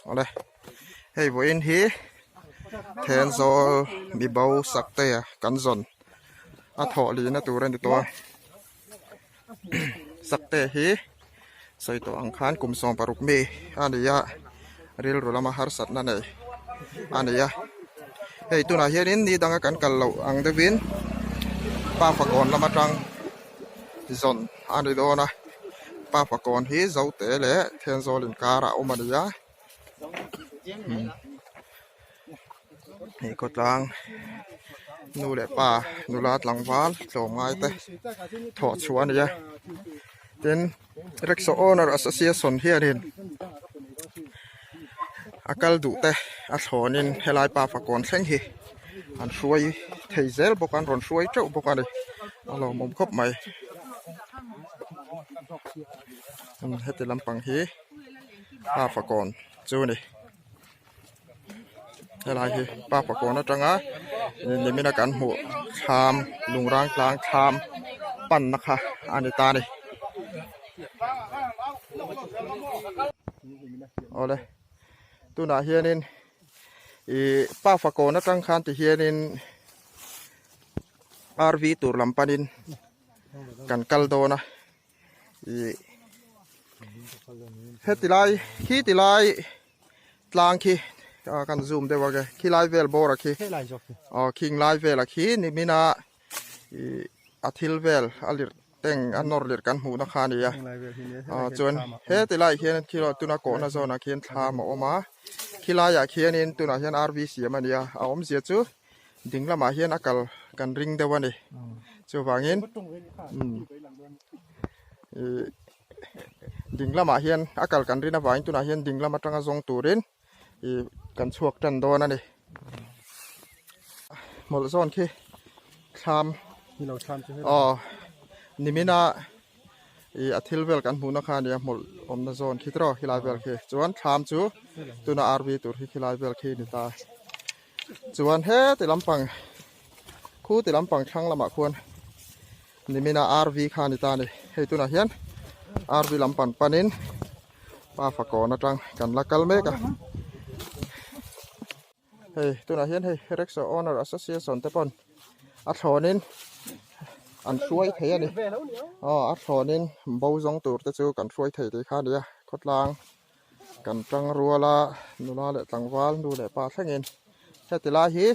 Awle hei vawiin hi Thenzawl mibo saktea kan zawn a thawh lihna tur a ni tawh a saktea hi sawi tawh ang khan kum 16 mi a ni a rilru lama harsatna nei a ni a hei tunah hianin ni danga kan kal loh ang deuhin pa fakawn lam atang zawn a ni dawn a pa fakawn hi zote leh Thenzawl inkar ah a awm a ni a hei khawtlang nu leh pa nula tlangval tlawmngai te thawh chhuah a ni a tin rickshaw owner association hianin a kal duh te a thlawnin helai pa fakawn thleng hi an hruai thei zel bawk a an rawn hruai teuh bawk a ni a lawmawm khawp mai heti lampang hi pa fakawn chu a ni. Helai hi pa pakawn atanga nimina kan hmuh thlam lungrang tlang thlam panna kha a ni ta a ni. Awle tunah hianin ih pa fakawn atang khan ti hianin RV tur lam panin kan kal dawn a. Ih heti lai khi ti lai tlang khi a kan zoom deuh a khi lai vel bawr a khi aw khing lai vel a khi nimin a ih a thil vel a lirh teng a nawr lirh kan hmuh na kha a ni a aw chuan heti lai hian khi tuna kawhna zawnah khian thlam a awm a khi laiah khianin tunah hian RV siam a ni a a awmzia chu. Ding lamah hian a kal kan ring deuh a ni chuvangin ih ding lamah hian a kal kan rin avangin tunah hian ding lam atanga zawng turin ih kan chhuak tan dawn a ni hmawlh zawn khi thlam aw nimina ih a thil vel kan hmuhna kha a nia hmawlh awmna zawn khi tiraw khilai vel khi chuan thlam chu tuna RV tur hi khilai vel khi a ni ta. Chuan heti lampang khu ti lampang thlang lamah khuan nimina RV kha a ni ta a ni. Hei tunah hian RV lampang panin pa fakawn atang kan la kal mek a. Hei tunah hian hei Rickshaw Owner Association te pawn a thlawnin an hruai thei a ni. Aw a thlawnin bo zawng tur te chu kan hruai thei tih kha a ni a khawtlang. Kan tang rual a nula leh tlangval nu leh pa thlengin heti lai hi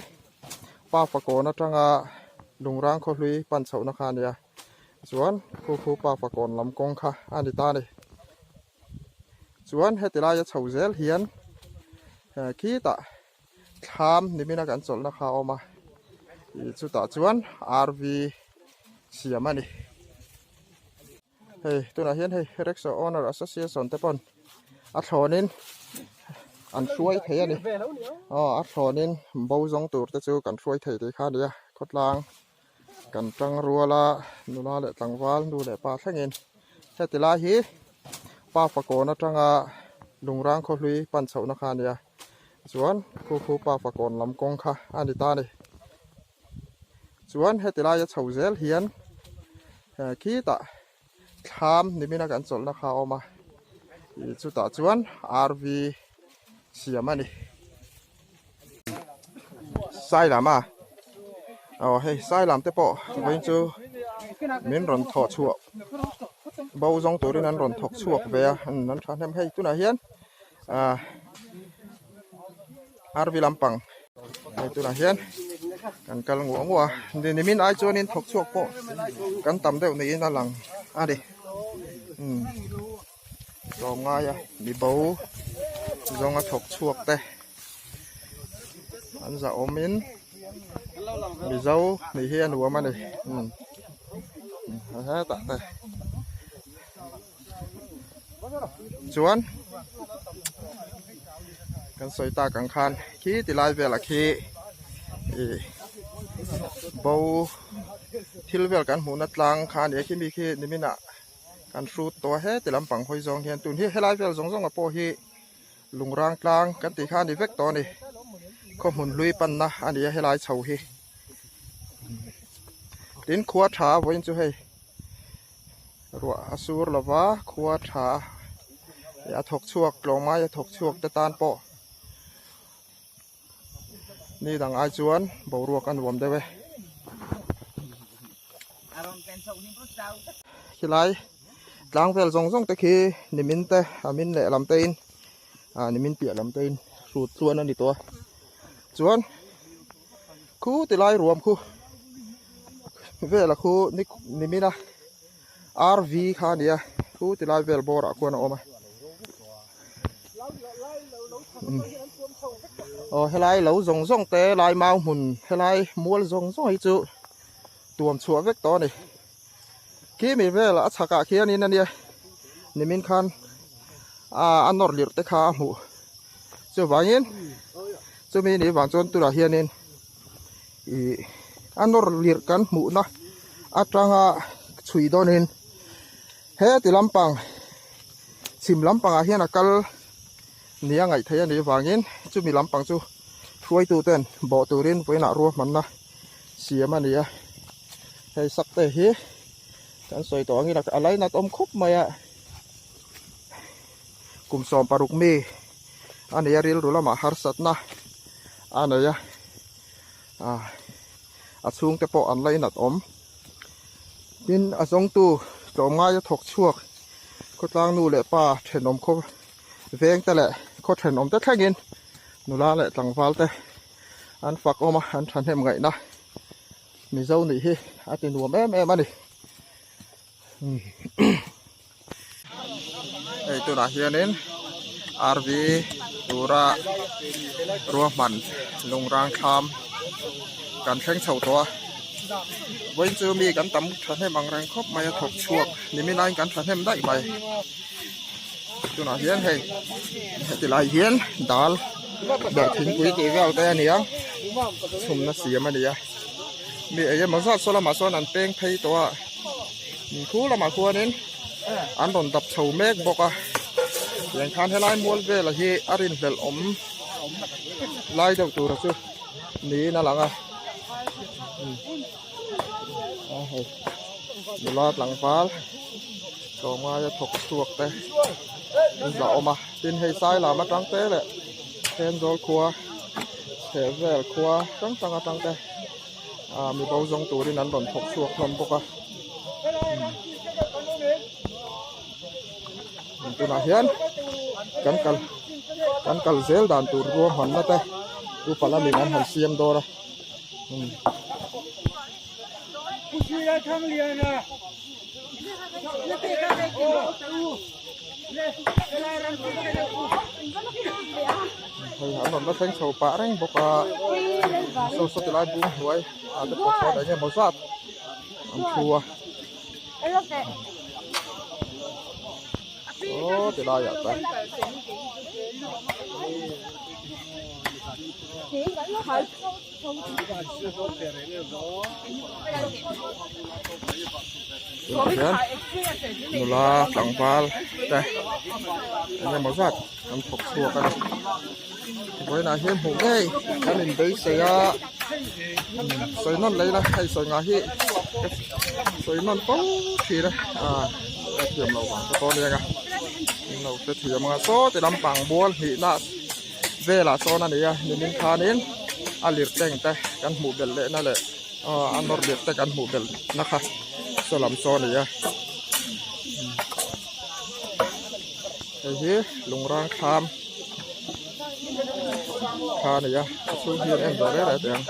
pa fakawn atanga lungrang khawhlui pan chhohna kha a nia chuan khu khu pa fakawn lam kawng kha a ni ta a ni chuan heti laia chho zel hian khitah thlam nimina kan chawlhna kha a awm a ih chutah chuan RV siam a ni. Hei tunah hian hei rickshaw owner association te pawn a thlawnin an hruai thei a ni aw a thlawnin bo zawng tur te chu kan hruai thei tih kha a ni a khawtlang kan tang rual a nula leh tlangval nu leh pa thlengin heti lai hi pa fakawn atanga lungrang khawhlui pan chhohna kha a ni a chuan khu khu pa fakawn lam kawng kha a ni ta a ni. Chuan heti laia chho zel hian khitah thlam nimina kan chawlhna kha a awm a ih chutah chuan RV siam a ni. Sailam a aw hei sailam te pawh vawiin chu min rawn thawh chhuah bo zawng turin an rawn thawk chhuak ve a an thahnem hei tunah hian ah RV lampang hei tunah hian kan kal nguah nguah a ni nimin ai chuanin thawk chhuak pawh kan tam deuh niin a lang a ni umm tlawm ngai a mi bo zawnga thawk chhuak te an zah awmin mizo nih hi a nuam a ni umm hetah te. Chuan kan sawi tak ang khan khi ti lai velah khi ih bo thil vel kan hmuhna tlang kha a ni a khimi khi niminah kan hrut tawh a heti lampang hawi zawng hian tun hi helai vel zawng zawng ah pawh hi lungrang tlang kan tih kha a ni vek tawh a ni khaw hmun hlui panna a ni a helai chho hi tin khua tha vawiin chu hei. Ruah a sur lova khua tha a thawk chhuak tlawmngai a thawk chhuak te tan pawh ni dang ai chuan boruak a nuam deuh e. Khilai tlang vel zawng zawng te khi nimin te a min leh lam te in ah nimin piah lam te in hrut tluan a ni tawh a chuan khu ti lai ruam khu vela khu ni nimin a rv kha a ni a khu ti lai vel bawr ah khuan a awm a aw helai lo zawng zawng te lai mau hmun helai mual zawng zawng hi chu tuam chhuah vek tawh a ni khi mi vel a chhak ah khianin a nia nimin khan ah a nawr lirh te kha a hmuh chuvangin chumi nih vang chuan tunah hianin ih a nawr lirh kan hmuhna atanga chhui dawnin heti lampang chhim lampangah hian a kal nia ngaih theih a nih vangin chumi lampang chu hruaitu ten bawh turin vawiinah ruahmanna siam a ni a hei sak te hi kan sawi tawh angin a lainat awm khawp mai a kum 16 mi a nei a rilru lamah harsatna a nei a ah a chhungte pawh an lainat awm tin a zawngtu tlawmngai a thawk chhuak khawtlang nu leh pa thenawm khaw veng te leh khaw thenawm te thlengin nula leh tlangval te an fak awm a an thahnem ngaihna Mizo nih hi a ti nuam em em a ni. Hei tunah hianin RV tura ruahman lungrang thlam kan thleng chho tawh a vawiin chu mi kan tam thahnem ang reng khawp mai a thawk chhuak nimin aiin kan thahnem daih mai tunah hian hei heti lai hian dal leh thingpui tih vel te a ni a chhumna siam a ni a. Mi eng emaw zat saw lamah sawn an peng phei tawh a khu lamah khuanin an rawn dap chho mek bawk a tiang khan helai mual vela hi a rinhlelh awm lai deuh tura chu niin a lang a a hei nula tlangval tlawmngaia thawk chhuak te an la awm a tin hei sai lam atang te leh Thenzawl khua chheh vel khua hrang hrang atang te ah mi bo zawng turin an rawn thawk chhuak hlawm bawk a tunah hian kan kal kan kal zel dan tur ruahmanna te upa lamin an han siam dawn a. Hei an rawn la thleng chho pah reng bawk a saw saw ti lai bung hnuai ah te pawh sawn eng emaw zat an thu a aw ti laiah chuan. Tunah hian nula tlangval te eng emaw zat an thawk chhuak a ni vawiinah hian hmuh ngei kan inbeisei a sawi nawn leh ila hei sawi ngah hi sawi nawn fo thin a ah a thiam loh vang te pawh a ni ang a englo hrethiam ang a saw ti lampang bual hnihna. Velah sawn a ni a nimin khanin a lirh teng te kan hmuh belh leh na leh aw a nawr lirh te kan hmuh belh na kha saw lam saw a ni a hei hi lungrang thlam kha a ni a a chhung hian en ve reng reng teh ang.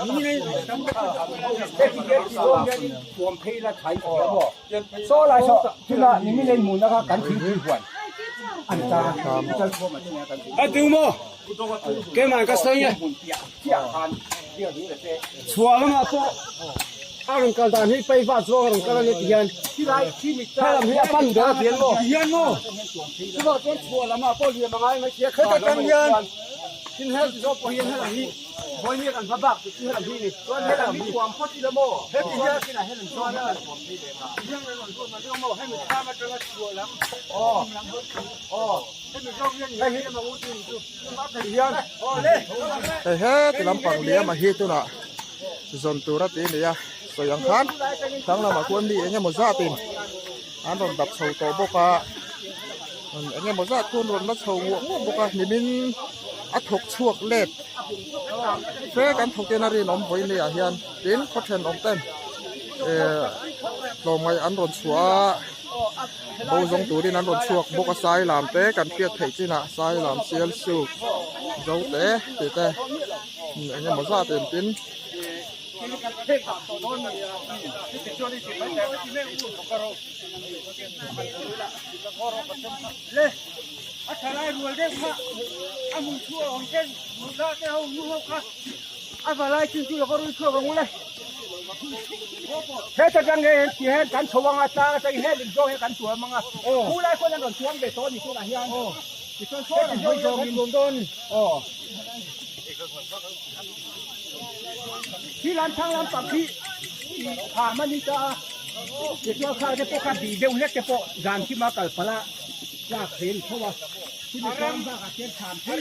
A tu maw? Keimah ka sawi e. Chhuah lamah pawh a rawn kal dan hi pei vat zawng a rawn kal a ni ti hian helam hi a pan ber a ti hian maw? Chuvang chuan chhuah lamah pawh liam a ngai mai tia chhuah lamah chuan tin hel ti zawk pawh hian helam hi vawiin kan hma bak chu helam hi a ni. Chuan helam hi thuam phawt ila maw? Heti hian chuan hemi thlam atanga chhuah lam Hei heti lampang liam a hi tunah zawn tur a ti a ni a sawi ang khan thlang lamah khuan mi eng emaw zatin. an rawn dap chho tawh bawk a eng emaw zat khu an rawn la chho nguah nguah bawk a nimin a thawk chhuak let fe kan thawk in a rinawm vawi ni ah hian tin khaw thenawm ten eh tlawmngaih an rawn chhuah a bo zawng turin an rawn chhuak bawk a sai lam te kan hriat theih chinah sai lam sial suk zo te tih te eng emaw zat in tin. Khi lam thlang lampang khi phah hman hi ta a, tichuan khang te pawh kha bih deuh hlek te pawh zan thim a kal palh a tlak thei a ni tho a, chumi tlang bakah khian thlam thei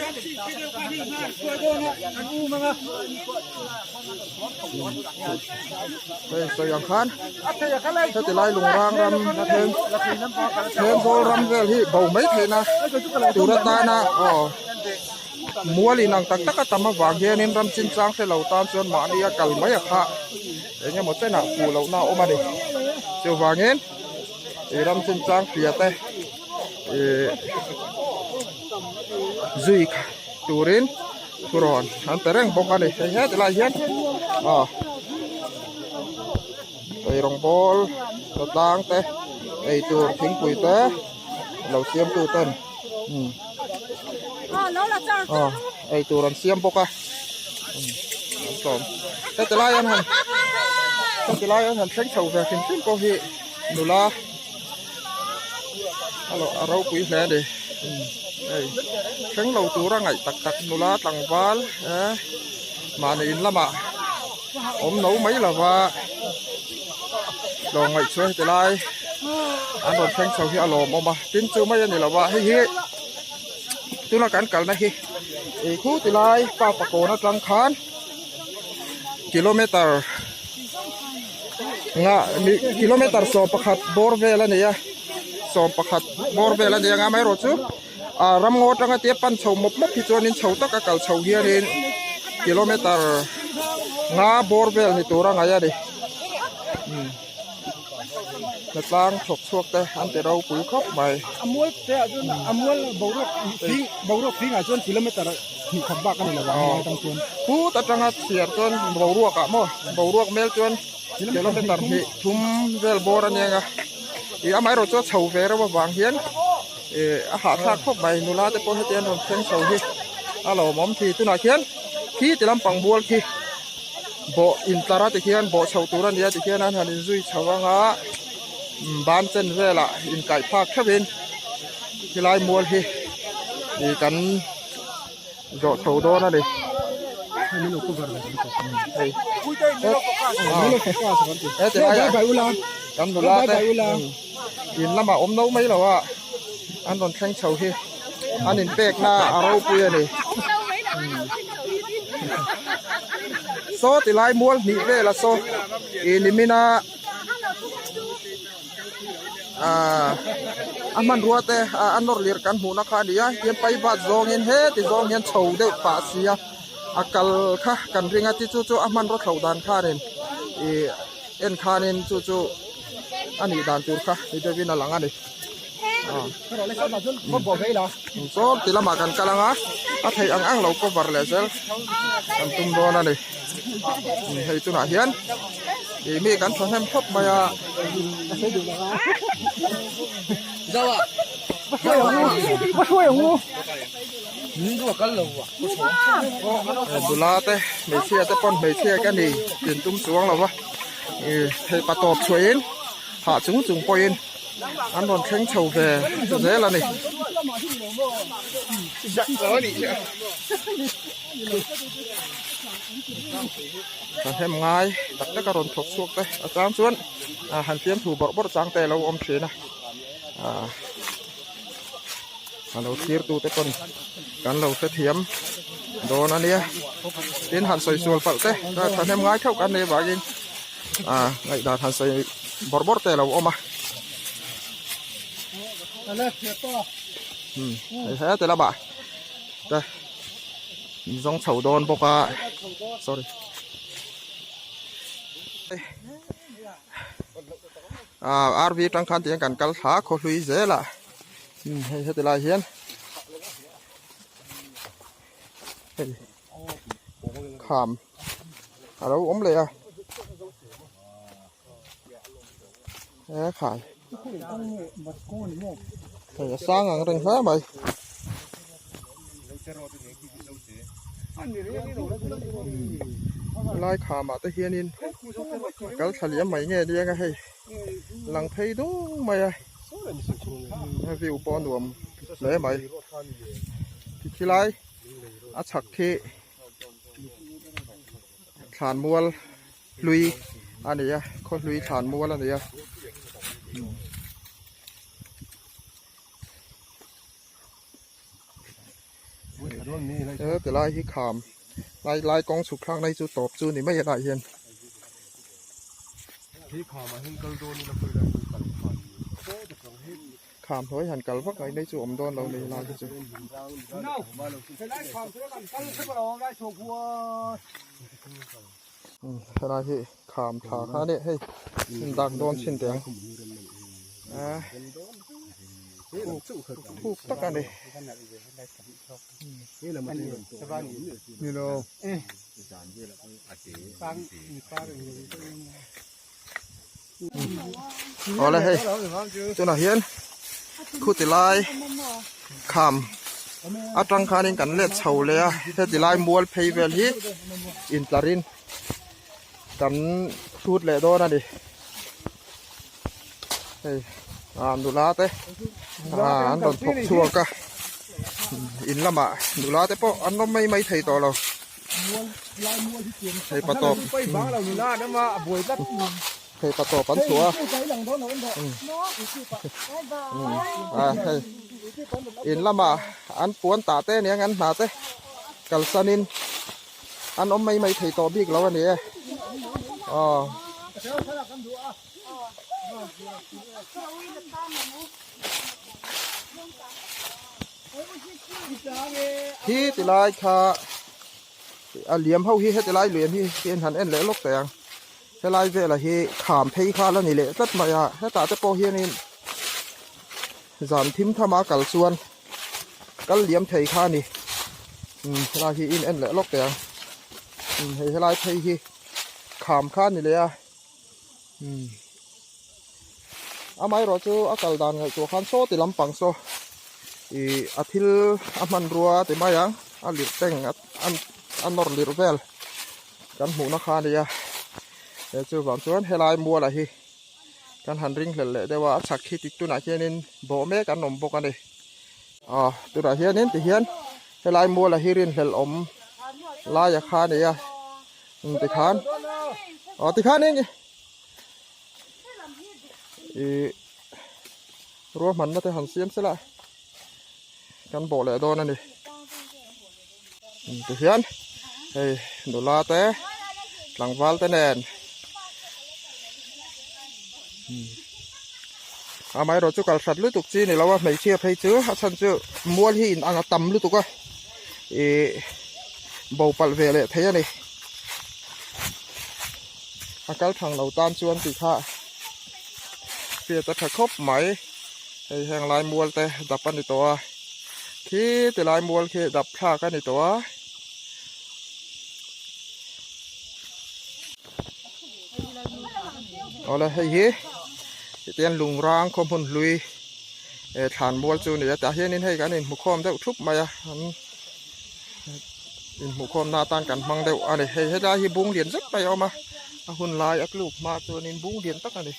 Hei sawi ang khan heti lai lungrang ram then thenzawl ram vel hi bo mai theihna tur atana aw. Mual inang tak tak a tam avang hianin ram chinchang hre lo tan chuan mahni a kal mai a kha eng emaw chenah fuh lohna a awm a ni. Chuvangin ih ram chinchang hria te ih zui turin thurawn an pe reng bawk a ni. Hei heti lai hian aw eirawng bawl hnatlang te eitur thingpui te lo siam tu ten umm aw eitur an siam bawk a umm an sawm heti lai an han heti lai an han thleng chho ve hrim hrim pawh hi nula a ropui hle a ni umm hei thleng lo tura ngaih tak tak nula tlangval eh mahni in lamah awm no mai lova tlawng ngaih chuan heti lai an rawn thleng chho hi a lawmawm a tin chu mai a ni lo a hei hi tuna kan kalna hi ih khu ti lai pa pakawn atang khan kilometer nga kilometer 11 bawr vel a ni a 11 bawr vel a ni ang a amaherawhchu ah ramngaw atanga tia pan chho mawp mawp hi chuanin chho taka kal chho hianin kilometer nga bawr vel ni tur a ngaih a ni umm hnatlang thawk chhuak te an ti ropui khawp mai. A mual te ah chuan a mual boruak fing boruak fing ah chuan kilometer hnih khat bak a ni lo ang a tang chuan. Phut atanga chhiar chuan boruak ah maw boruak mel chuan kilometer hnih thum vel bawr a nia ih amaherawh chu a chho ve reuh avang hian ih a hahthlak khawp mai nula te pawh heti an rawn thleng chho hi a lawmawm thi tunah khian khi ti lampang bual khi bawh intlar a tikhian bawh chhoh tur a ni a tikhian an han inzui chho anga ban chen velah inkaih phak theuhin helai mual hi ih kan zawh chho dawn a ni hei he ti lai ah kan nula te in lamah awm no mai lo a an rawn thleng chho hi an in pek na a ropui a ni saw ti lai mual hnih vel a saw ih nimin a. Ahh a hmanrua te a nawr lirh kan hmuhna kha a ni a tihian paivat zawngin heti zawng hian chho deuh pah si a a kal kha kan ring a ti chu chu a hmanraw thloh dan khanin ih en khanin chu chu a nih dan tur kha ni deuhin a lang a ni aw sawn ti lamah kan kal ang a a theih ang ang lo cover leh zel kan tum dawn a ni. Hei tunah hian ih mi kan thahnem khawp mai a. Nula te hmeichhia te pawn hmeichhia ka ni tin tum chuang lo va ih thei pa tawp chhuahin hah chung chung pawhin an rawn thleng chho ve zel a ni. Thahnem ngai tak tak a rawn thawk chhuak te a chang chuan ah han fiam thu bawrh bawrh chang te a lo awm thin a ah a lo thlir tu te pawn kan lo hrethiam dawn a nia tin han sawi sual palh te thahnem ngai theuh kan nei vangin ah ngaihdan han sawi bawrh bawrh te a lo awm a. Hei heti lamah te zawng chho dawn bawk a sorry ah rv tang khan tiang kan kal thla khaw hlui zel a hei heti lai hian hei kham a lo awm leh a e khai hei a sang ang reng hle mai. Helai khamah te hianin kal thla liam mai nge nia hei lang phei dung mai a a view pawh a nuam hle mai khilai a chhak khi thlan mual hlui a ni a khaw hlui thlan mual a ni a. He tilai hi kham lai lai kawng chhuk thlak na hi chu tawp chu ni mai a lai hian. Kham hnuai han kal vak mai mai chu awm dawn lo ni lai hi chu. Helai hi kham tha kha a ni hei dak dawn chhin teh ang a thuk tak a ni. Awle hei tunah hian khuti lai kham atang khanin kan let chho leh a heti lai mual phei vel hi intlarin kan hrut leh dawn a ni hei ah nula te ah an rawn thawk chhuak a in lamah nula te pawh an awm mai mai thei tawh lo. Hei pa tawp hei pa tawp an chhuah a hei in lamah an puan tah te aniang an hna te kalsanin an awm mai mai thei tawh bik lo a ni e aw. Hi ti lai kha a liam ho hi heti lai liam hi hian han en leh lawk teh ang helai velah hi kham phei kha la ni leh tlat mai a hetah te pawh hianin zan thim tham a kal chuan kal liam thei kha a ni umm helai hi in en leh lawk teh ang umm hei helai phei hi kham kha a ni leh a umm. Amaherawh chu a kal dan ngaihtuah khan saw ti lampang saw ih a thil a hmanrua ti mai ang a lirh teng a nawr lirh vel kan hmuhna kha a nia he chuvang chuan helai mualah hi kan han ring hlel leh deuh a a chhak khi tik tunah hianin bawh mek an awm bawk a ni ah tunah hianin tihian helai mualah hi rinhlelh awm laia kha a ni a tikhan aw tikhanin. Ih ruahmanna te han siam sela kan bawh leh dawn a ni tihian hei nula te tlangval te nen amaherawh chu kal hrat lutuk chi ni lo a hmeichhia phei chu a chhan chu mual hi in ang a tam lutuk a ih bo palh ve leh thei a ni. A kal thang lo tan chuan tih kha hriat a tha khawp mai hei heng lai mual te dap a ni tawh a khi ti lai mual khi dap thlak a ni tawh a. Awle hei hi tihian lungrang khaw hmun hlui eh thlan mual chu a ni a tah hianin hei kan inhmu khawm deuh thup mai a an. Inhmuhkhawmna atan kan hmang deuh a ni. Hei helai hi bung lian zet mai a awm a, a hun lai a tluk hma chuanin bung lian tak a ni.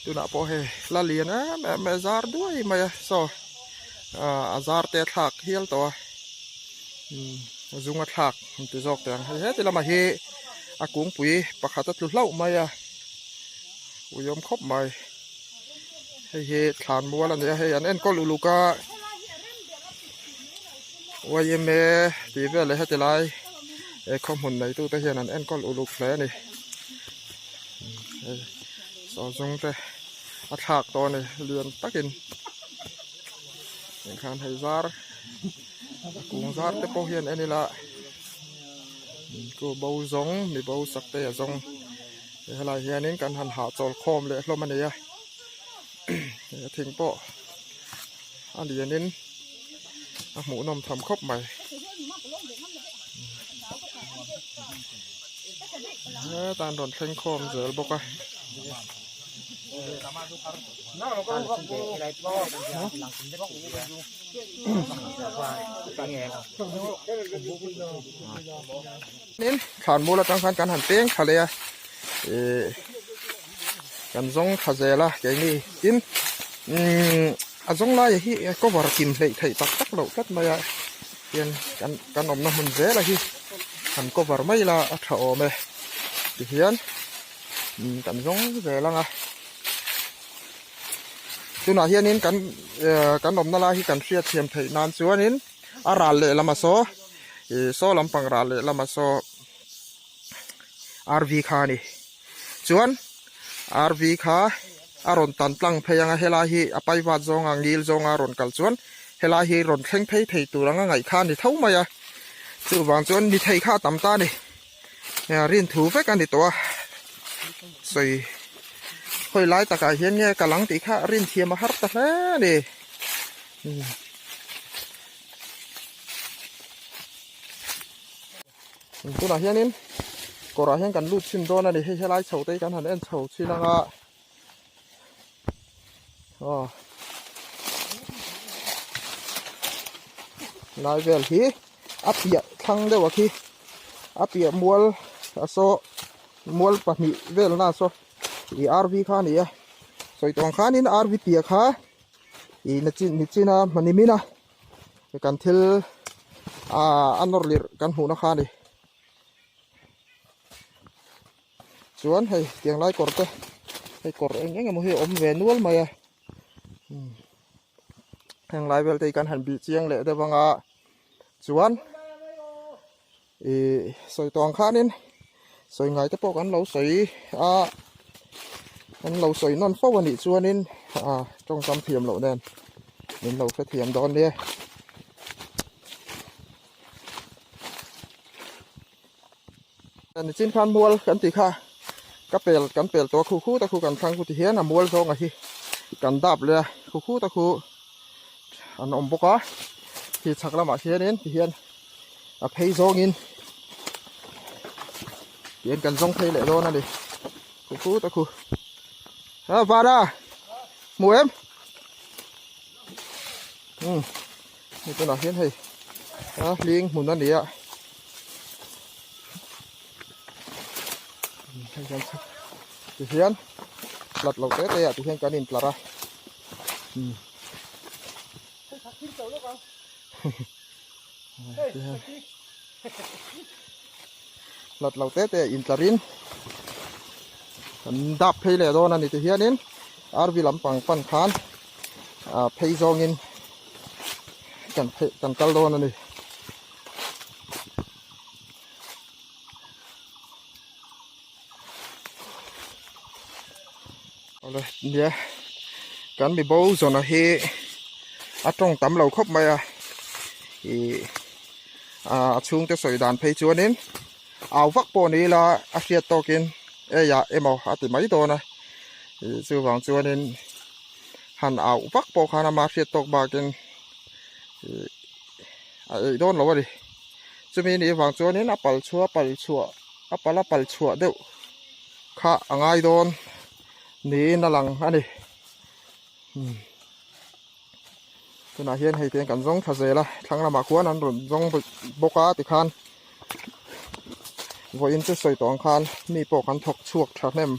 Tunah pawh hei la lian em em mai a zar duai mai a saw ah a zar te a thlak hial tawh a umm a zung a thlak an ti zawk teh ang. Hei heti lamah hi a kungpui pakhat a tlu hlauh mai a ui awm khawp mai. Hei hi thlan mual a ni a hei an enkawl uluk a. YMA tih vel leh heti lai he khaw hmun neitu te hian an enkawl uluk hle a ni hei saw zung te a thlak tawh a ni lian takin. Khan hei zar a kung zar te pawh hian en ila ku bo zawng mi bo sak te a zawng helai hianin kan han hahchawl khawm leh hlawm a ni a thing pawh a lianin a hmuhnawm tham khawp mai. Heta an rawn thleng khawm zel bawk a. Tin thlan mual atang khan kan han peng thla leh a ih kan zawng thla zel a keini tin umm a zawng lai hi cover kim hleih theih tak tak loh tlat mai a tian kan kan awmna hmun zel a hi han cover mai ila a tha awm e tihian umm kan zawng zel ang a tunah hianin kan eh kan awmna lai hi kan hriat thiam theih nan chuanin a ral lehlam a saw ih saw lampang ral lehlam a saw RV kha a ni chuan RV kha a rawn tan tlang phei ang a helai hi a paivat zawnga ngil zawnga a rawn kal chuan helai hi rawn thleng phei thei tur anga ngaih kha a ni tho mai a chuvang chuan ni thei kha a tam ta a ni rin thu vek a ni tawh a sawi hawi lai takah hian nge ka lang tih kha rin thiam a har ta hle a ni. Tunah hianin kawrah hian kan lut chhin dawn a ni hei helai chho te hi kan han en chho chhin anga aw lai vel hi a piah thlang deuh a khi a piah mual a saw mual pahnih vel na saw ih RV kha a ni a sawi tawng khanin RV piah kha ih nachin nichina hmani min a. Kan thil ah a nawr lirh kan hmuhna kha a ni. Chuan hei tiang lai kawr te hei kawr eng eng emaw hi a awm ve nual mai a. Heng lai vel te hi kan han bih chiang leh deuh ang a. Chuan ih sawi tawh ang khanin sawi ngai te pawh kan lo sawi a kan lo sawi nawn fo a nih chuanin ah tawngkam thiam loh nen min lo hrethiam dawn nia. Nichin khan mual kan tih kha ka pel kan pel tawh a khu khu ta khu kan thlang khu ti hian a mual zawnga hi kan dap leh a khu khu ta khu an awm bawk a khi chhak lamah hianin ti hian a phei zawngin tihian kan zawng phei leh dawn a ni khu khu ta khu a vana hmu em um hei tunah hian hei a hling hmun a ni a hei hian tihian tlat lo te te ah tihian kan intlar a um hlat lo te te intlarin kan dap phei leh dawn a ni ti hianin RV lampang pan khan ah phei zawngin kan phei kan kal dawn a ni. Awle nia kan mi bo zawna hi a tawng tam lo khawp mai a ih a chhungte sawi dan phei chuanin au vak pawh ni ila a hriat tawkin ei ah emaw a ti mai dawn a ih chuvang chuanin han au vak pawh khan ama hriat tawk bakin ih a ei dawn lo a ni chumi nih vang chuanin a pal chhuah a pal chhuah a pal a pal chhuah deuh kha a ngai dawn niin a lang a ni tunah hian hei te kan zawng thla zel a thlang lamah khuan an rawn zawng bawk a tikhan vawiin chu sawi tawh ang khan mi pawh kan thawk chhuak tha hnem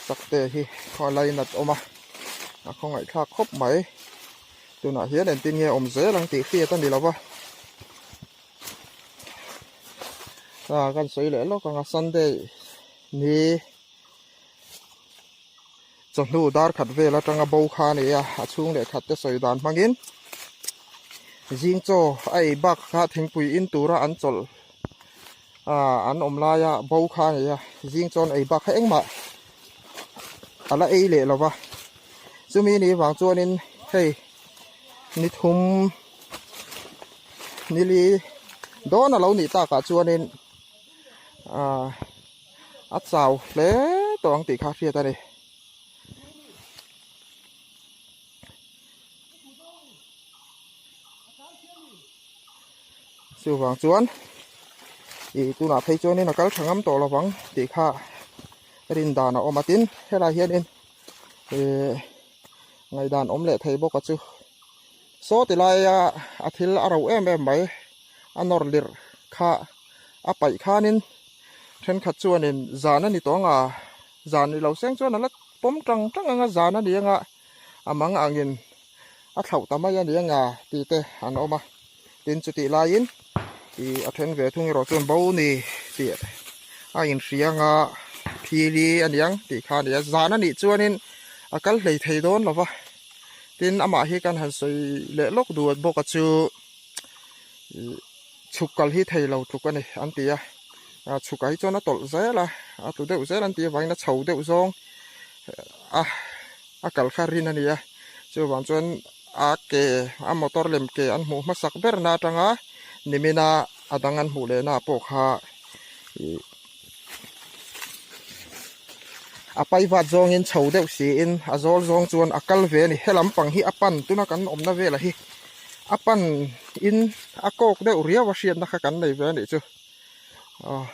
sakte hi khaw lainat awm a a khawngaihthlak khawp mai tunah hian engtin nge awm zel ang tih hriat a ni lo va. Ah kan sawi leh lawk ang a Sunday ni chawhnu dar khat vel atanga bo kha a ni a a chhung leh khat te sawi dan hmangin zing chaw a ei bak kha thingpui in tura an chawlh ah an awm laia bo kha a ni a zing chaw an ei bak kha engmah a la ei leh lo va. Chumi ni vang chuanin hei ni thum nili dawn a lo nih takah chuanin ah a chau hle tawh ang tih kha a hriat a ni. Chuvang chuan ih tunah phei chuanin a kal tha ngam tawh lovang tih kha rin dan a awm a tin helai hianin ih ngaihdan awm leh thei bawk a chu saw ti laia a thil a ro em em mai a nawr lirh kha a paih khanin thenkhat chuanin zan a ni tawh ang a zan ni lo seng chuan a la pawm tang tang ang a zan a ni ang a a mang angin a thlauh ta mai a ni anga tih te an awm a tin chutih laiin ih a then ve thung erawh chuan bo ni tih a inhria anga phili a niang tih kha a ni a zan a nih chuanin a kal hlei thei dawn lo va tin amah hi kan han sawi leh lawk duh bawk a chu ih chhuk kal hi thei lo tluk a ni an ti a chhukah hi chuan a tawlh zel a a tlu deuh zel an tih avangin a chho deuh zawng a. A kal kha rin a ni a, chuvang chuan a ke a motor lem ke an hmuh hmasak ber na atanga nimina a dang an hmuh leh na pawh kha ih a paivat zawngin chho deuh siin a zawl zawng chuan a kal ve a ni he lampang hi a pan tuna kan awmna velah hi a pan in a kawk deuh riau a hriatna kha kan nei ve a nih chu aw.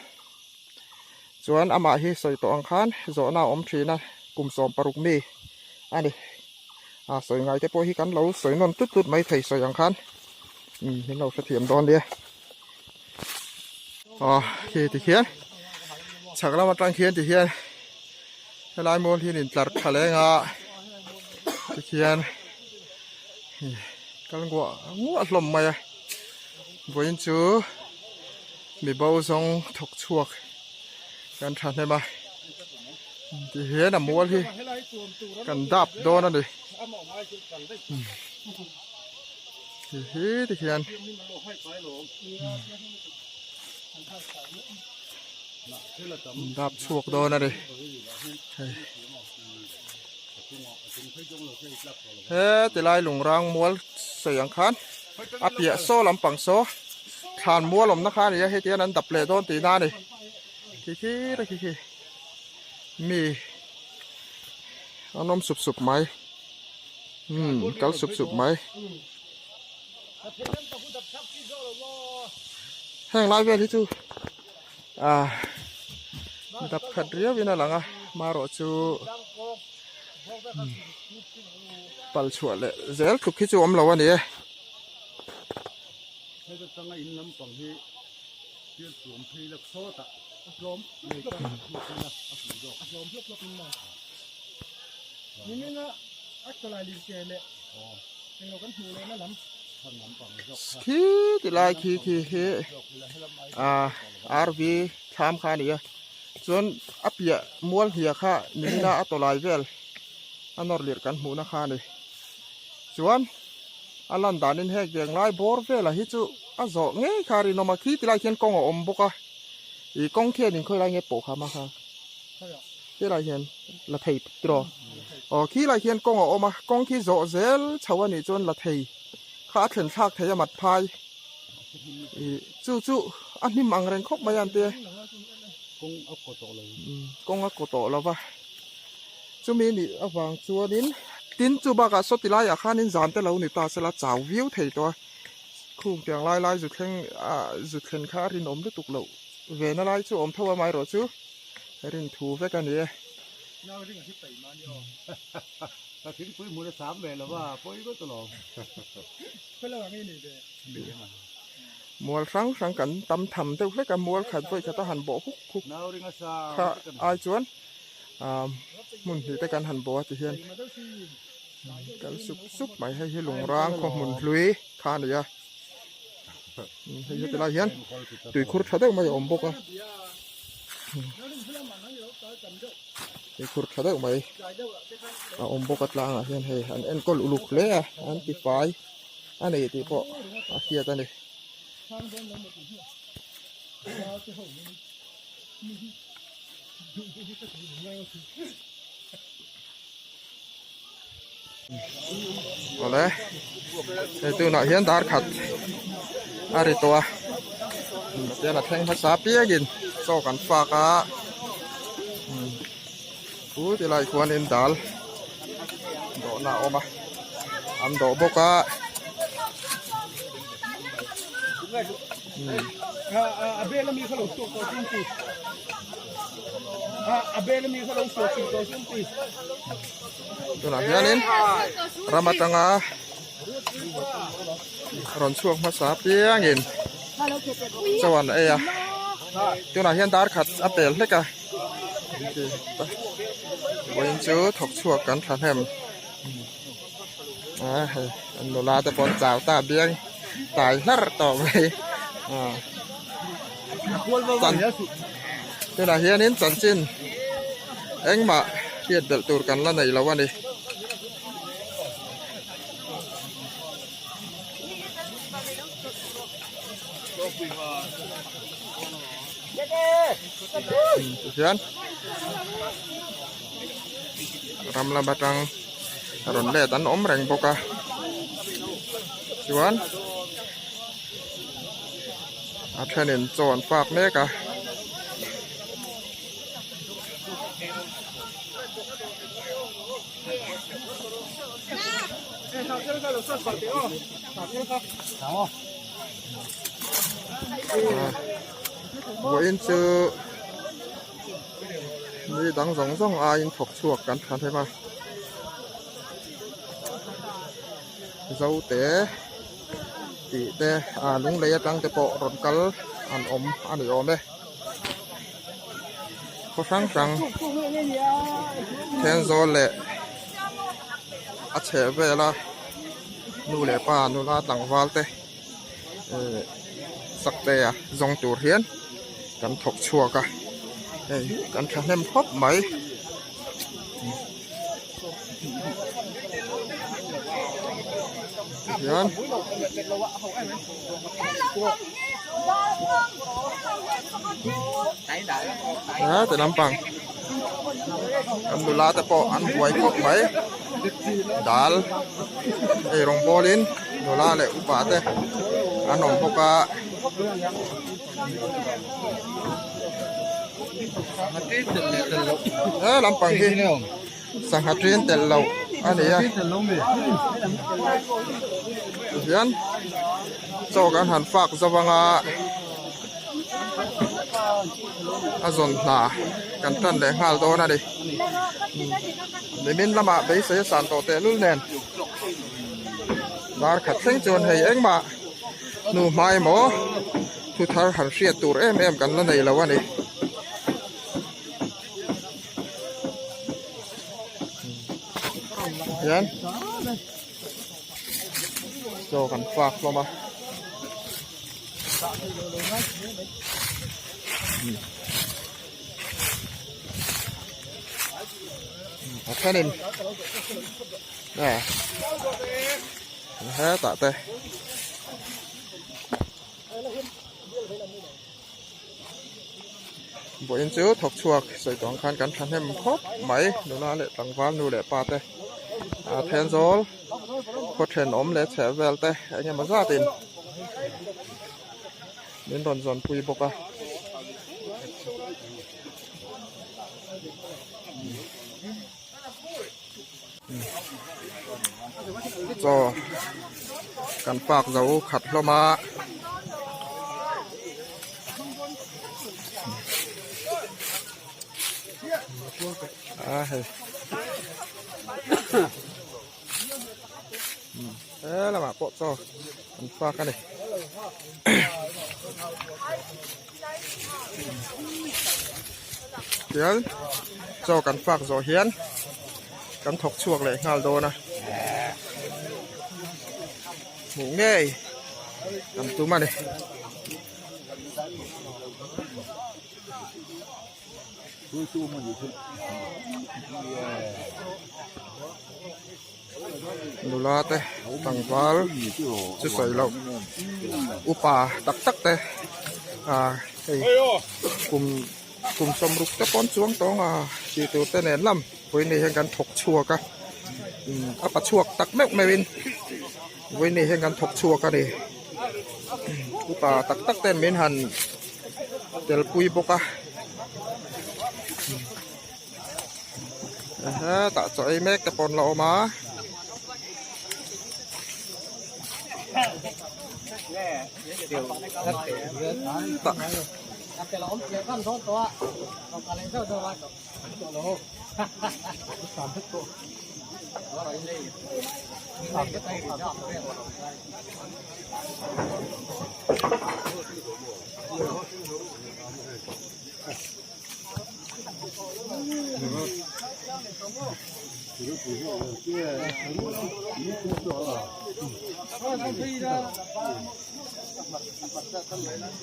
Chuan amah hi sawi tawh ang khan zawhna a awm thin a, kum 16 mi a ni. A sawi ngai te pawh hi kan lo sawi nawn tlut tlut mai thei sawi ang khan umm min lo hrethiam dawn nia. Aw khi ti khian chhak lam atang khian ti hian helai mual hi an intlar tha leng a ti khian kal nguah nguah hlawm mai a vawiin chu. Mi bo zawng thawk chhuak kan tha hnem a ti hian a mual hi kan dap dawn a ni ti hi ti hian dap chhuak dawn a ni hei he tilai lungrang mual sawi ang khan a piah saw lampang saw thlan mual awmna kha a ni a heti hian an dap leh dawn tihna a ni khi khi te khi khi mi an awm sup sup mai umm kal sup sup mai heng lai vel hi chu ah dap khat riau in a lang a marawh chu pal chhuah leh zel tluk hi chu awm lo a ni e. Khi ti lai khi khi hi ah RV thlam kha a ni a chuan a piah mual hnia kha nimina a tawlai vel a nawr lirh kan hmuhna kha a ni chuan a lan danin heng veng lai bawr velah hi chu a zawh ngei kha a rinawm a khi ti lai khian kawng a awm bawk a ih kawng khian in khawilai nge pawh kha hma kha helai hian la thei tiraw aw khi lai khian kawng a awm a kawng khi zawh zel chho a nih chuan la thei kha a thlen thlak thei a mat phai ih chu chu a hnim ang reng khawp mai a an tia kawng a kaw tawh lo va chumi nih avang chuanin tin chu bakah saw ti laiah khanin zan te lo ni ta sela chau viau thei tawh a khung tiang lai lai zu thleng ah zu thlen kha a rinawm lutuk loh ve na lai chu a awm tho a amaherawh chu. Rin thu vek a ni e. Mual hrang hrang kan tam tham deuh hlek a, mual khat vawi khat a han bawh huk huk kha ai chuan ah hmun hnih te kan han bawh a ti hian kal sup sup mai hei hi lungrang khaw hmun hlui kha a ni a hei heti lai hian tuikhur tha deuh mai a awm bawk a. Tuikhur tha deuh mai a awm bawk a tlangah hian hei an enkawl uluk hle a an ti fai a ni tih pawh a hriat a ni. Awle hei tunah hian dar khat a ri tawh a tian a thleng hmasa apiangin chaw kan fak a chu ti lai khuanin dal dawhna a awm a an dawh bawk a. Tunah hianin ram atanga rawn chhuak hmasa apiangin chaw an ei a tunah hian dar khat a pel hlek a vawiin chu thawk chhuak kan thahnem a hei an nula te pawh an chau ta biang tai hlar tawh mai tunah hianin chanchin engmah hriat belh tur kan la nei lo a ni. Tihian ram lam atang rawn let an awm reng bawk a chuan a thenin chaw an fak mek a. Vawiin chu mi dang zawng zawng aiin thawk chhuak kan tha hlem a Zote tih te ah lunglei atang te pawh rawn kal an awm a ni awm e. Khaw hrang hrang Thenzawl leh a chheh vela nu leh pa nula tlangval te eh sakte a zawng tur hian kan thawk chhuak a hei kan thahnem khawp mai. Tihian a ti lampang kan nula te pawh an buai khawp mai dal eirawng bawlin nula leh upa te an awm bawk a. He lampang hi sangha ṭin telh loh a ni a tihian chaw kan han fak zo anga a zawn hna kan tan leh nghal dawn a ni nimin lamah beisei a san tawh tehlul nen dar khat thleng chuan hei engmah hnu hma emaw thu thar han hriat tur em em kan la nei lo a ni. Hian chaw kan fak hlawm a. A thenin a hetah te. Vawiin chu thawk chhuak sawi tawh ang khan kan thahnem khawp mai nula leh tlangval nu leh pa te a Thenzawl khaw thenawm leh chheh vel te eng emaw zatin min rawn zawn pui bawk a. Chaw kan pak zo khat hlawm a. A hei. He lamah pawh chaw an fak a ni. Tichuan chaw kan fak zawh hian kan thawk chhuak leh nghal dawn a hmuh ngei kan tum a ni. Nula te tlangval chu sawi loh upa tak tak te ah hei kum kum sawmruk te pawn chuang tawng a tih tur te nen lam vawiin ni hian kan thawk chhuak a. A pa chhuak tak meuh meuhin vawiin hian kan thawk chhuak a ni. Upa tak tak ten min han telpui bawk a. Hetah chaw ei mek te pawh an la awm a.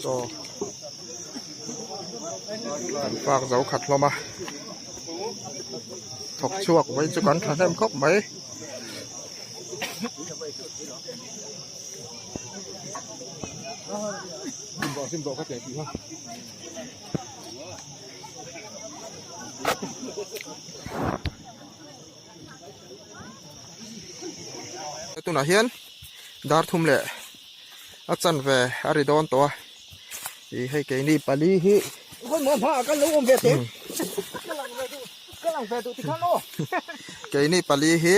Chaw kan fak zo khat hlawm a thawk chhuak mai chu kan thahnem khawp mai. Tunah hian dar thum leh a chanve a ri dawn tawh a ih hei keini pali hi keini pali hi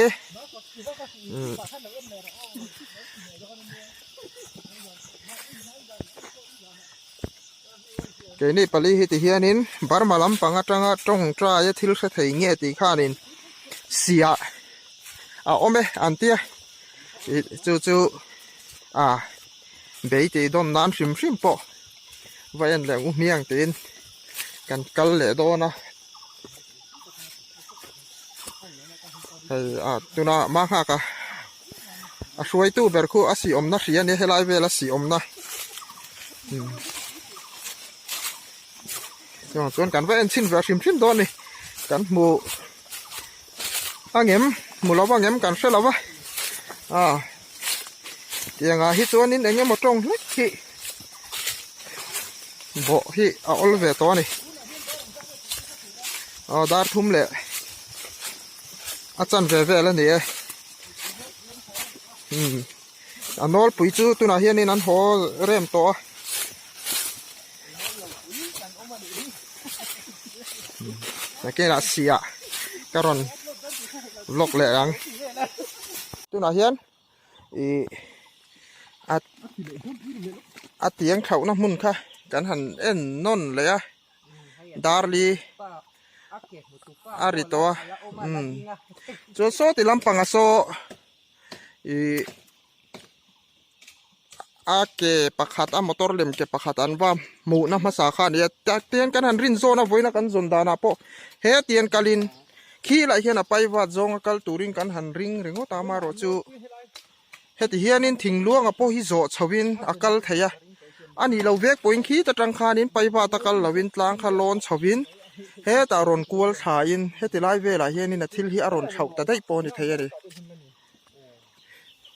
Keini pali hi ti hianin Burma lampang atanga tawngtai a thil hre thei nge tih khanin siah a awm e an tia ih chu chu a bei tih dawn nan hrim hrim pawh va en leh u hmiang tiin kan kal leh dawn a hei a tuna hma nghak a a hruaitu ber khu a si awmna hria a nia helai vela si awmna chuan chuan kan va en chhin ve hrim hrim dawn a ni kan hmu a ngem hmu lo a ngem kan hre lo va a tiangah hi chuanin eng emaw tawng hlek hi bawh hi a awl ve tawh a ni aw dar thum leh a chanve vel a ni e umm a nawlpui chu tunah hianin an haw rem tawh a nakinah siah ka rawn vlog leh ang tunah hian ih a a tiang thlauhna hmun kha kan han en nawn leh a darli a ri tawh a umm chuan saw ti lampang a saw ih a ke pakhat a motor lem ke pakhat an va hmuhna hmasa kha a ni a tian kan han rin zawn a vawiin a kan zawn danah pawh he tian kalin khi lah hian a pai vat zawnga kal turin kan han ring ringawt a amaherawh chu heti hianin thing luanga pawh hi zawh chhoin a kal thei a a nih loh vek pawhin khi ta tang khanin pai vat a kal lohin tlang kha lawn chhoin hetah rawn kual thlain heti lai velah hianin a thil hi a rawn thlauh ta daih pawh a ni thei a ni.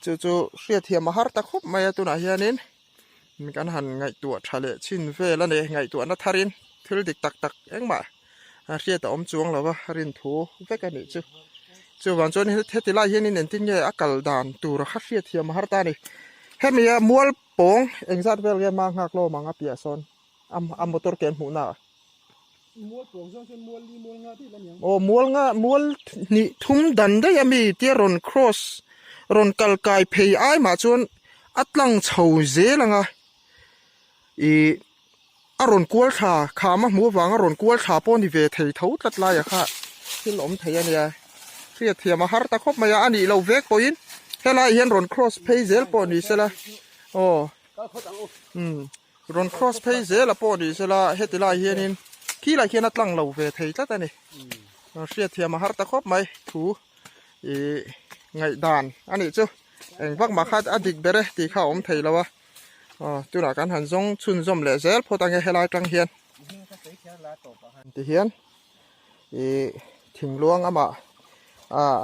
Chu chu hriatthiam a har ta khawp mai a tunah hianin kan han ngaihtuah tha leh chhin vel a ni ngaihtuahna tharin thil dik tak tak engmah a hriat a awm chuang lo va rin thu vek a nih chu chuvang chuan heti lai hianin engtin nge a kal dan tur kha hriatthiam a har ta a ni hemi a mual pawng engzat vel nge hma nghak lawm ang a piah sawn a motor ke an hmuhna ah. Aw mual nga mual hnih thum dan daih a mi tia rawn cross rawn kal kai phei ai mah chuan a tlang chho zel ang a ih a rawn kual thla kham a hmuh avanga rawn kual thla pawh a ni ve thei tho tlat lai ah kha thil awm thei a nia hriatthiam a har ta khawp mai a a nih loh vek pawhin helai ah hian rawn cross phei zel pawh ni sela aw umm. Rawn cross phei zel a pawh ni sela heti lai hianin khi lai khian a tlang lo ve thei tlat a ni. Hriatthiam a har ta khawp mai thu ih ngaihdan a nih chu eng vak mah kha a dik ber e tih kha a awm thei lo a aw tunah kan han zawng chhunzawm leh zel phawt ang e helai tang hian tihian ih thingluang amah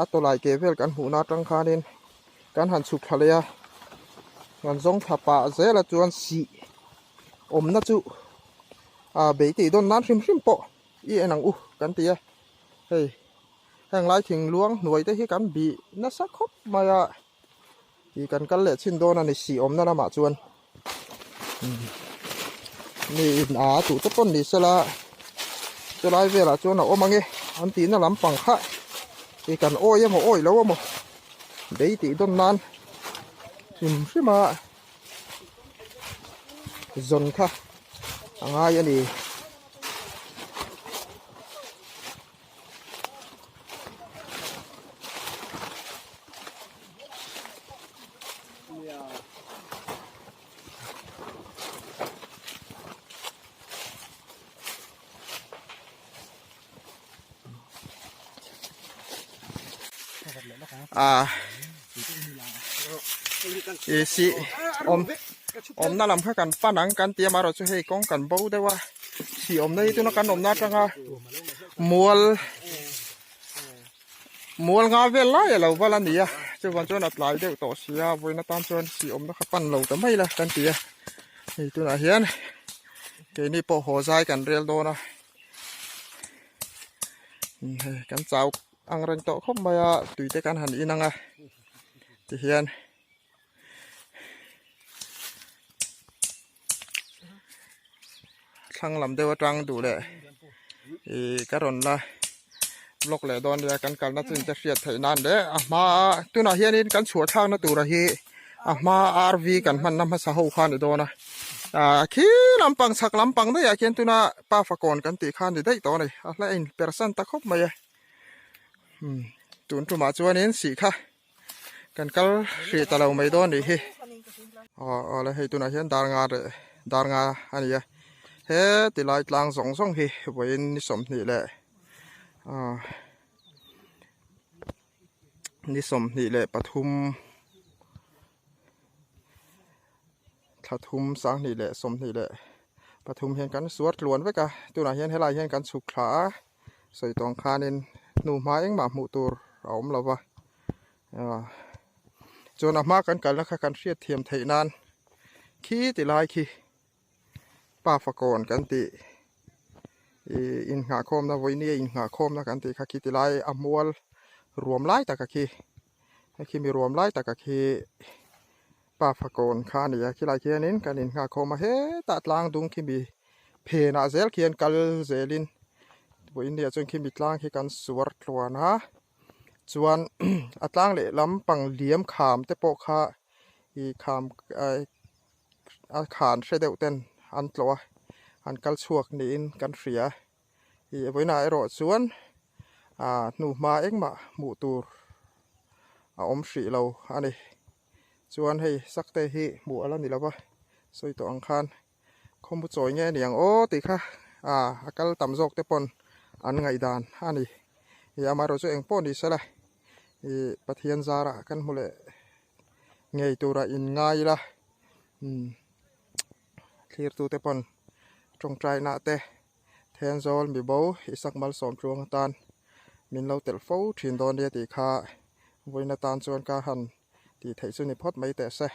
a tawlai ke vel kan hmuhna atang khanin kan han chhuk thla leh a kan zawng thla pah zel a chuan sih awmna chu ah bei tih dawn nan hrim hrim pawh i en ang u kan ti a hei. Heng lai thing luang hnuai te hi kan bih nasa khawp mai a tih kan kal leh chhin dawn a ni sih awmna lamah chuan mi in a duh te pawn ni sela chulai velah chuan a awm ang e an tihna lampang kha ih kan awi emaw awi lo emaw bei tih dawn nan hrim hrim a zawn kha a ngai a ni. Ah i si awm awmna lam kha kan pan ang kan ti a amaherawhchu hei kawng kan bo deuh a si awmna hi tuna kan awmna atanga mual mual nga vel lai a lo val a ni a chuvang chuan a tlai deuh tawh si a vawiin atan chuan si awmna kha pan lo ta mai la kan ti a hei tunah hian keini pawh haw zai kan rel dawn a hei kan chau ang reng tawh khawp mai a tui te kan han in ang a tihian. Thlang lam deuh atang duh leh ih ka rawn la vlog leh dawn nia kan kalna chin te hriat theih nan leh a hma tunah hianin kan chhuah thlakna tura hi a hma rv kan hmanna hmasa ho kha a ni dawn a ah khi lampang chhak lampang daih ah khian tuna pa fakawn kan tih kha a ni daih tawh a ni a hla a inpersan ta khawp mai a tun tumah chuanin sih kha. Kan kal hrih ta lo mai dawn nih hi. Aw aw le hei tunah hian dar nga leh dar nga a ni a. He tilai tlang zawng zawng hi vawiin ni 20 leh ah ni 23 thla thum 2023 hian kan suar tluan vek a. Tunah hian helai hian kan chhuk thla a. Sawi tawng khanin hnu hma engmah hmuh tur a awm lo va, chuan a hma kan kalna kha kan hriat thiam theih nan khi ti lai khi pa fakawn kan tih ih innghahkhawmna vawinia innghahkhawmna kan tih kha khi ti lai a mual ruam lai taka khi khi mi ruam lai taka khi pa fakawn kha a ni a khilai khianin kan innghahkhawm a hetah tlang dung khi mi phenah zel khian kal zelin vawiin ni ah chuan khimi tlang khi kan suar tluan a chuan a tlang leh lampang liam kham te pawh kha ih kham a khan hre deuh ten an tlawh a an kal chhuak niin kan hria ih vawiinah erawh chuan ah hnuhma engmah hmuh tur a awm hrih lo a ni chuan hei sakte hi hmuh a la ni lo va sawi tawh ang khan. Khawmu chawi nge ni ang aw tih kha ah a kal tam zawk te pawn an ngaihdan a ni. Ih amaherawh chu eng pawh ni sela ih Pathian zarah kan hmu leh ngei tura in ngai ila umm thlirtu te pawn tawngtaina te Thenzawl mibo Isak Malsawm tluang atan min lo telh fo thin dawn nia tih kha vawiin atan chuan ka han tih theih chu ni phawt mai teh se.